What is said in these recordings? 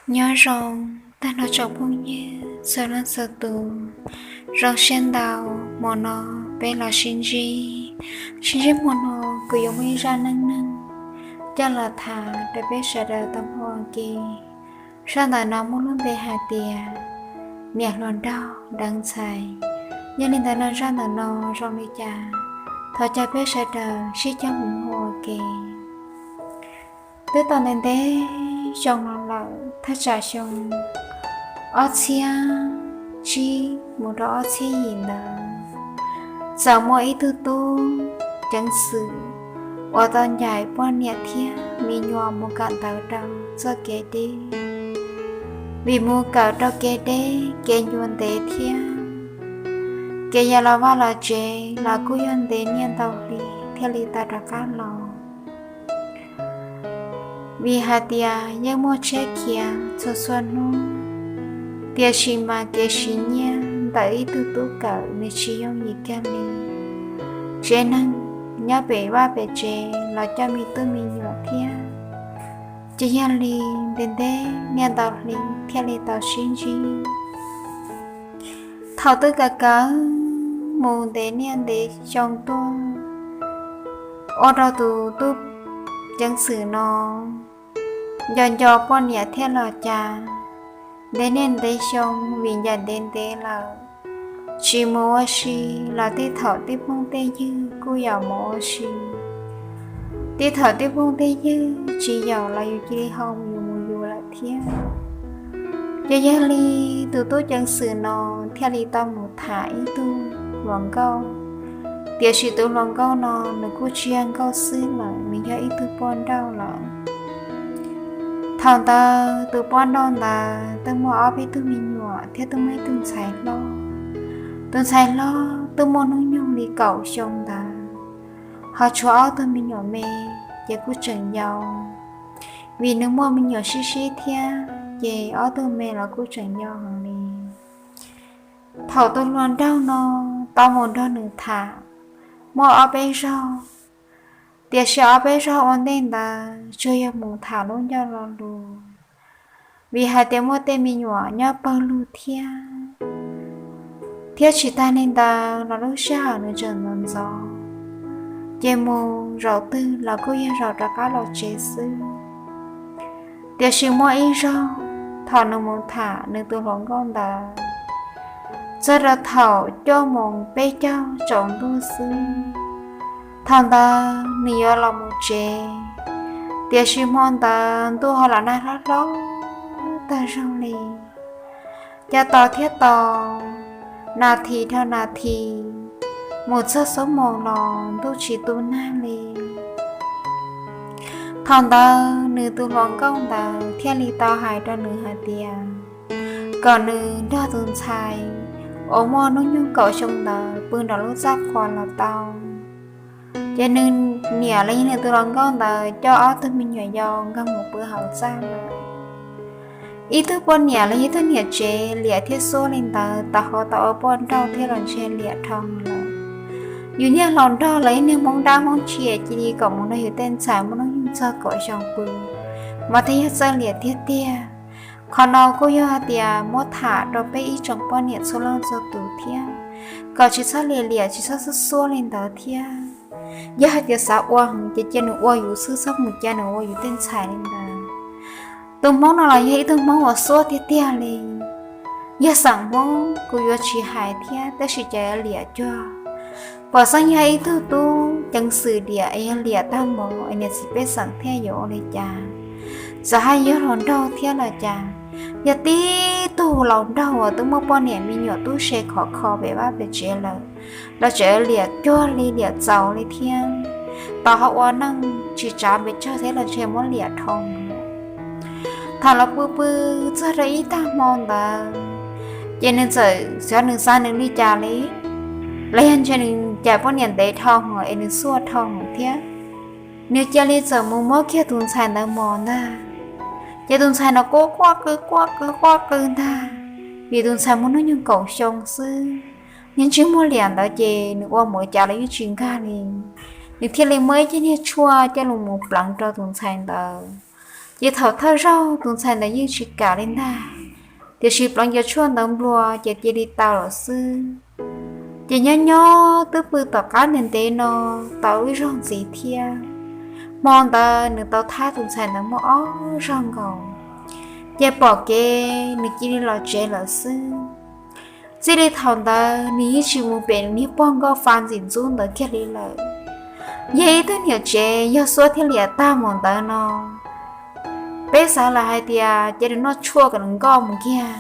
Nyob zoo tag nrho tsoom phooj ywg txhua leej txhua tus, zoo siab ntau hmo no peb los sib ntsib. Sib ntsib hmo no kuv yuav muaj ib zaj neej neeg coj los tham rau peb sawv daws tau mloog ua ke. Zaj ntawm no muaj lub npe hais tias niam hluas nraug deev ntxhais. Yog li ntawd no zaj ntawm no zoo li cas, thov caw peb sawv daws sib cog mus mloog ua ke. Twb tau ntev ntev xyoo no lawm, thaj tsam xyoo ob txhiab tsib mus rau ob txhiab yim ntawd, txawm muaj ib tug tub ceev xwm uas tau ncaim poj niam thiab me nyuam mus kawm ntawv rau txoj kev deb. Vim mus kawm rau kev deb kev ncua ntev thiab, kev yog los vaj los tsev los kuj yog ntev niaj ntau hli thiaj li tau rov qab los. Vim hais tias yeej muaj tsheb khiav txhua txhua hnub, tiam sis mas kev siv nyiaj ntawm ib tug tub kawm nws tsis yooj yim kiag li. Tsev neeg nyob pem vaj pem tsev los coj me tub me nyuam thiab, ces yog li ntev ntev niaj ntau hli thiaj li tau sib ntsib. Thaum twb kawm kawm mus ntev niaj ntev xyoo tuaj, ua rau tus tub ceev xwm no nco nco poj niam thiab los cas, ntev niaj ntev xyoo vim ncaim ntev ntev lawm, tsis mus ua si los tej thaum tej phooj tej ywg kuj yog mus ua si. Tej thaum tej phooj tej ywg tsis yaum los yus cia li ho mus yus mus yus lawm thiab. Ces yog li tus tub ceev xwm no thiaj li tau mus tham ib tug hluas nkauj, tiam sis tus hluas nkauj no nws kuj tsis yog nkauj xwb lawm, nws yog ib tug poj nrauj lawm. Thaum ntawd tus poj nrauj ntawd twb muaj ob peb tug me nyuam thiab twb muaj ib tug ntxhais hlob. Tus ntxhais hlob twb muaj hnub nyoog li kaum xyoo ntawd, ho tshuav ob tug me nyuam me ces kuj tseem yau, vim nws muaj me nyuam sib sib thiab ces ob tug me los kuj tseem yau heev li. Thaum tus hluas nraug no tau mus nrog nws tham muaj ob peb zaug, tiam sis ob peb zaug ua ntej ntawd tsuas yog mus tham lub ncauj lo lus, vim hais tias muaj tej me nyuam nyob pawg lug thiab. Thiab tsis tas li ntawd los lub sij hawm nws tseem ntxov ntxov, ces mus zaum twg los kuj yog zaum rov qab los tsev xwb. Tiam sis muaj ib zaug, thaum nws mus tham nws tus hluas nkauj ntawd, txog rau thaum cuaj moos peb caug tsaus ntuj xwb, thaum ntawd nws yuav los mus tsev, tiam sis hmo ntawd ntuj ho los nag hlob hlob tag zog li. Cas tos thiab tos, nas this dhau nas this, mus txog xuab moos los ntuj tsis tu nag li. Thaum ntawd nws tus hluas nkauj ntawd thiaj li tau hais rau nws hais tias kom nws nrog tus ntxhais uas muaj hnub nyoog kaum xyoo ntawd pw nram lub txaj qhua los tau. Ces nws niam los yog nws tus hluas nkauj ntawd coj ob tug me nyuam yau nkag mus pw hauv txaj lawm. Ib tug poj niam los yog ib tug niam tsev liam thiab xuab li ntawd tau hauv tau ua poj nrauj thiab los ntshe liam dhau lawm. Yus niag hluas nraug los yog niag hmoob dab hmoob tsi cia li kom mus nrog yus tej ntxhais muaj hnub nyoog txog kaum xyoo pw, mas thiaj yog txawj liam tiag tiag. Qhov no kuj yog hais tias muab tham rau peb ib tsoom poj niam txhua leej txhua tus thiab, kom tsis txhob liam liam tsis txhob xuab xuab li ntawd thiab. Yog hais tias xav ua heev ces cia nws ua yus xwb, txhob mus cia nws ua yus tej ntxhais li ntawd. Tus hmoob no los yog ib tug hmoob uas xuab tiag tiag li. Yog xeem hmoob kuv yuav tsis hais thiab, tab sis cov liam cuag, pom xeeb yog ib tug tub ceev xwm liam es yog liam tag npaum es niam txiv pej xeem thiaj yuav ua li cas. Txawm hais yog hluas nraug thiab los cas, yog tib tug laus nraug uas twb muaj poj niam me nyuam tub se khov kho pem vaj pem tsev lawm, los tseem liam cuag li liam txaus li thiab. Tos ho ua neej tsis tsav pes tsawg thiab los ntshe muab liam dhau. Thaum los pw pw txog rau ib tag hmo ntawd, ces nws txawm xyov nws xav nws li cas li, los yog ntshe nws cais poj niam ntev dhau es nws xuaj dhau thiab. Nws cia li txawm mus muab kiag tus ntxhais ntawd mos ntag. Ces tus ntxhais no quaj quaj qw quaj qw quaj qw ntag, vim tus ntxhais muaj hnub nyoog kaum xyoo xwb, niag ntsej muag liam ntawd ces nws ua mus ua cas los yeej tsis nkag li. Nws thiaj li muab ib ceg niag tshuaj coj los mus pleev rau tus ntxhais ntawd. Ces thaum thawj zaug tus ntxhais ntawd yeej tsis kam li ntag, tiam sis pleev cov tshuaj ntawd nplua ces cia li tau lawm xwb. Ces nyob nyob twb pw tom qab ntev ntev no tau ib zaug ntxiv thiab. Hmo ntawd nws tau thab tus ntxhais ntawd muaj ob zaug nkaus, ces pom kev nws cia li los tsev lawm xwb. Txij li thaum ntawd nws yeej tsis mus pem niag pog nkauj fa ntxim ntxub ntawd kiag li lawm. Yog ib tug niam tsev yog xuab thiab liam tag mus ntawd no, peb xav lawm hais tias cia nws noj tshuaj kom nws nkauj mus kiag,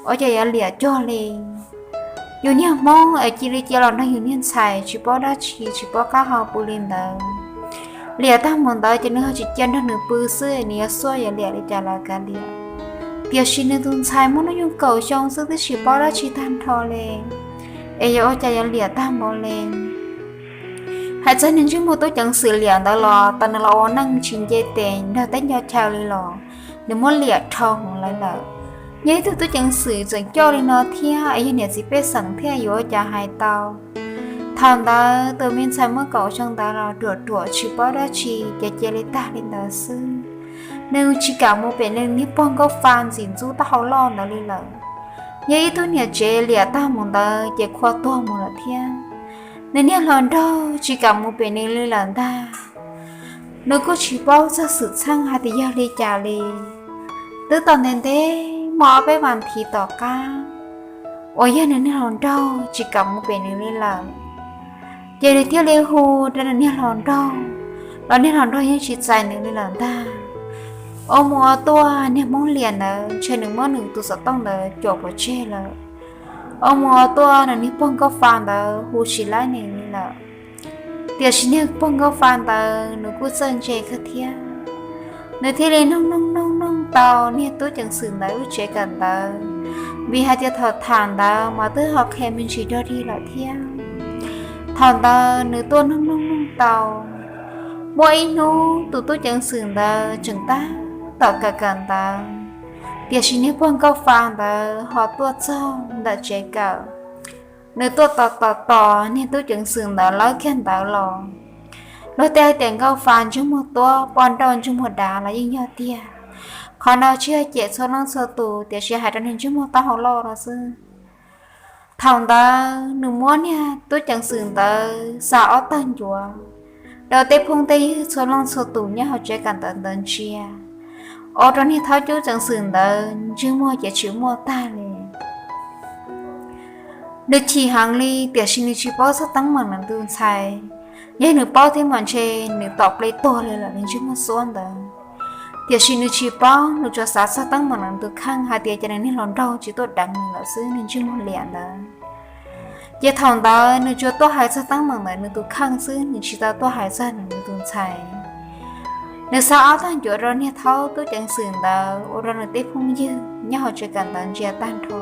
ua cas yuav liam cuag li. Yus niag Hmoob es cia li cia los nrog yus niag ntxhais tsis paub dab tsi tsis paub qab hau pw li ntawd. Liam tag mus ntawd ces nws ho tsis cia nrog nws pw xwb, nws yuav xuab yuav liam li cas los kav liam. Tiam sis nws tus ntxhais muaj hnub nyoog kaum xyoo xwb twb tsis paub dab tsi tag nrho li, es yuav ua cas yuav liam tag npaum li. Hais txog niag ntsej muag tub ceev xwm liam ntawd los tas nws los ua neej tsis nce tes nrog teb nco chaw li los nws muab liam dhau hwv lawv lawm. Yog ib tug tub ceev xwm tseem coj li no thiab es yog niam txiv pej xeem thiab yuav ua cas hais tau. Thaum ntawd tus me ntxhais muaj kaum xyoo ntawd los ruam ruam tsis paub dab tsi ces cia li tag li ntawd xwb. Nws tsis kam mus pem nws niag pog nkauj fa ntxim ntxub taub hau loj ntawd li lawm. Yog ib tug niam tsev liam tag mus ntawd ces khua tuag mus lawm thiab. Nws niag hluas nraug tsis kam mus pem nws li lawm ntag. Nws kuj tsis paub txog xwm txheej hais tias yog li cas li. Twb tau ntev ntev muaj ob peb vas thiv tom qab uas yog nws niag hluas nraug tsis kam mus pem nws li lawm, ces nws thiaj li hu rau nws niag hluas nraug, los niag hluas nraug yeej tsis txais nws li lawm ntag. Ua mus ua tuaj niag Hmoob liam ntawd ntshe nws muab nws tus xov tooj ntawd cuam pov tseg lawm. Ua mus ua tuaj nws niag pog nkauj fa ntawd hu tsis laib nws li lawm. Tiam sis niag pog nkauj fa ntawd nws kuj txawj ntse kawg thiab, nws thiaj li noog noog noog noog tau niag tub ceev xwm ntawd lub tsev kawm ntawv, vim hais tias thaum tham ntawd mas twb ho qhia me ntsis dog dig lawm thiab. Thaum ntawd nws tuaj noog noog noog tau, muaj ib hnub tus tub ceev xwm ntawd tseem tab tom kawm kawm ntawv, tiam sis niag pog nkauj fa ntawd ho tuaj txog ntawm tsev kawm. Nws tuaj tos tos tos niag tub ceev xwm ntawd lawb kiag ntawd los. Luag tej hais tias nkauj fa ntsej muag tuab, poj nrauj ntsej muag dav los yeej yog tiag. Qhov no tsis yog cem txhua leej txhua tus, tiam sis hais rau niag ntsej muag taub hau loj no xwb. Thaum ntawd nws muab niag tub ceev xwm ntawd xa ob tag ncuav rau tej phooj tej ywg txhua leej txhua tus nyob hauv tsev kawm ntawv ntawd ntsia, ua rau niag thaub tub ceev xwm ntawd ntsej muag ces tsis muaj tag li. Nws chim heev li, tiam sis nws tsis paub txog teeb meem nws tus ntxhais. Yog nws paub thiab mas ntshe nws tom ple tuag li lawm nws ntsej muag xuab ntawd. Tiam sis nws tsis paub, nws tsuas xav txog teeb meem ntawm nws tus kheej hais tias cas nws niag hluas nraug tsis tuaj deev nws lawm xwb, nws ntsej muag liam ntawd. Ces thaum ntawd nws tsuas tuaj hais txog teeb meem ntawm nws tus kheej xwb, nws tsis tau tuaj hais txog nws tus ntxhais. Nws xa ob tag ncuav rau niag thaub tub ceev xwm ntawd ua rau nws tej phooj ywg nyob hauv tsev kawm ntawv ntsia tag nrho.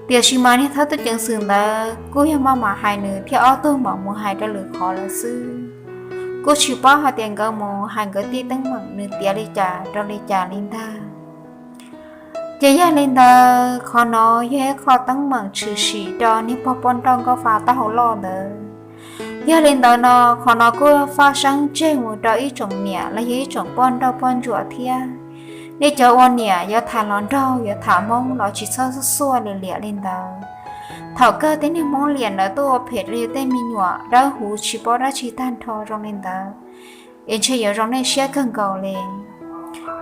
Tiam sis mas niag thaub tub ceev xwm ntawd kuj yog maj mam hais nws thiab ob tug mam mus hais rau lwm qhov lawm xwb. Kuj tsis paub hais tias nkawd mus hais nkawd tej teeb meem nws tiav li cas rau li cas li ntag. Ces yog li ntawd, qhov no yog ib qho teeb meem tshwm sim rau niag pog poj nrauj nkauj fa taub hau loj ntawd. Yog li ntawd no, qhov no kuj faj seeb tseg mus rau ib tsoom niam los yog ib tsoom poj nrauj poj ntsuam thiab. Nej cov ua niam yuav tham hluas nraug yuav tham hmoob los tsis txhob xuaj xuaj liam liam li ntawd. Thaum kawg tej niag hmoob liam ntawd tuaj ua phem rau yus tej me nyuam dawb huv tsis paub dab tsi tag nrho zoo li ntawd, es ntshe yuav zoo nej siab kawg nkaus li.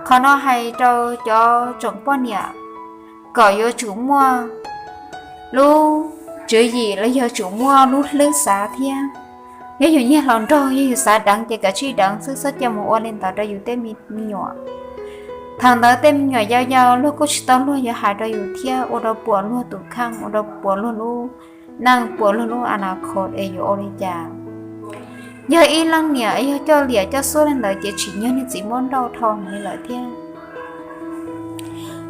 Qhov no hais rau cov tsoom poj niam kom yuav tsum muaj lub tswv yim los yog tsum muaj lub hlwb xav thiab. Yog yus niag hluas nraug yog yus xav deev ces kav tsij deev xwb, txhob cia mus ua li ntawd rau yus tej me nyuam. Thaum ntawd tej me nyuam yau yau luag kuj tsis tau luag yuav hais rau yus thiab, ua rau puas luag tus kheej, ua rau puas luag lub neej, puas luag lub a na khos es yuav ua li cas. Yog ib leej niam yog coj liam coj xuab li ntawd ces tsim nyog niag txiv muab nrauj dhau heev li lawm thiab.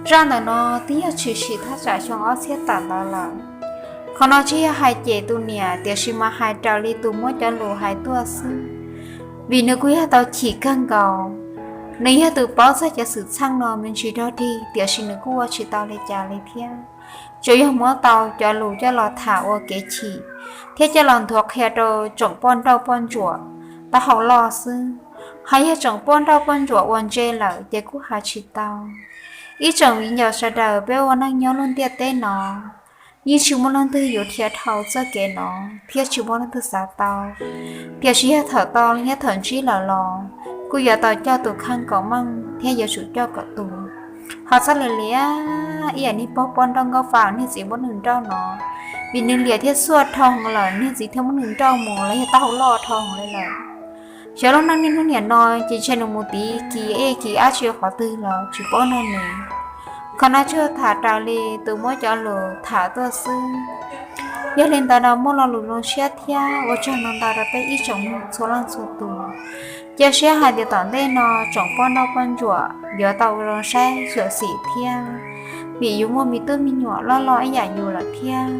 Zaj ntawm no twb yog tshwm sim thaj tsam xyoo ob txhiab tawm ntawd lawm. Qhov no tsis yog hais cem tus niam, tiam sis mas hais raws li tus muab cov lus hais tuaj xwb, vim nws kuj yog tau chim kawg nkaus. Nws yog tus paub txog cov xwm txheej no me ntsis dog dig, tiam sis nws kuj ua tsis tau li cas li thiab. Tsuas yog muab tau cov lus coj los tham ua kev chim thiab coj los nthuav qhia rau tsoom poj nrauj poj ntsuam taub hau loj xwb. Hos yog tsoom poj nrauj poj ntsuam uas ntse lawm ces kuj has tsis tau. Ib tsoom viv ncaus sawv daws, peb ua neej nyob lub ntiaj teb no, yeej tsis muaj leej twg yuav dhia dhau txoj kev no, thiab tsis muaj leej twg xav tau. Tiam sis yog thaum tau thiab thaum ntsib lawm los, kuj yuav tau coj tus kheej kom meej thiab yuav tsum coj kom tus. Hos txhob lwm liam ib yam niag poj nrauj nkauj fa niag txiv muab nws nrauj no, vim nws liam thiab xuaj dhau lawm, niag txiv thiaj muab nws nrauj mus los yog taub hau loj dhau li lawm. Xyov lub neej niaj hnub niam no ces ntshe nws mus tiv kis ej kis dab tsi qhov twg los tsis paub nrog nws. Qhov no tsuas tham raws li tus muab cov lus tham tuaj xwb. Yog li ntawd no muaj lo lus zoo siab thiab ua tsaug ntau ntau rau peb ib tsoom mloog txhua leej txhua tus. Cia siab hais tias tom ntej no tsoom poj nrauj poj ntsuam yuav tau ua zoo saib xyuam xim thiab, vim yus muaj me tub me nyuam loj loj ib yam yus lawm thiab.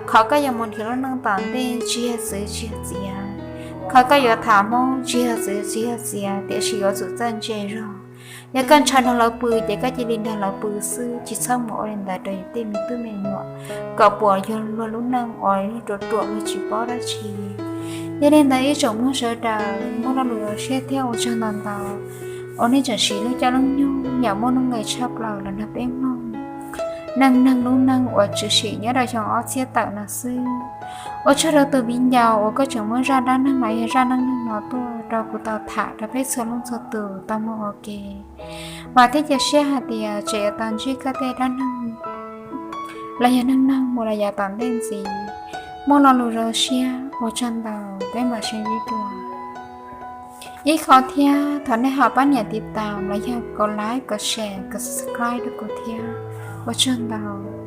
Qhov koj yuav mus nrhiav lub neej tom ntej tsis yog txwv tsis yog txiav. Qhov koj yuav tham Hmoob tsis yog txwv tsis yog txiav, tiam sis yuav tsum txawj ntse zog. Yog koj ntshaw nrog lawv pw ces koj cia li nrog lawv pw xwb, tsis txhob mus ua li ntawd rau yus tej me tub me nyuam, kom puas yog luag lub neej uas luag ruam ruam luag tsis paub dab tsi. Yog li ntawd ib tsoom mloog sawv daws, muaj lo lus zoo siab thiab ua tsaug ntau ntau uas nej tseem siv lub caij lub nyoog yam muaj nuj nqis tshaj plaws los nrog peb mloog neej neeg lub neej uas tshwm sim nyob rau xyoo ob txhiab tawm no xwb. Ua tsaug rau tus viv ncaus uas koj tseem muab zaj dab neeg los yog zaj neej neeg no tuaj rau kuv tau tham rau peb txhua leej txhua tus tau mloog ua ke. Vam thiab cia siab hais tias tseem yuav tau ntsib koj tej dab neeg los yog neej neeg mus los yav tom ntej ntxiv. Muaj lo lus zoo siab ua tsaug ntau, peb mam sib ntsib dua. Ib qho thiab, thov nej ho pab nias tiv tas los yog kom like, kom share, kom subscribe rau kuv thiab. Ua tsaug ntau.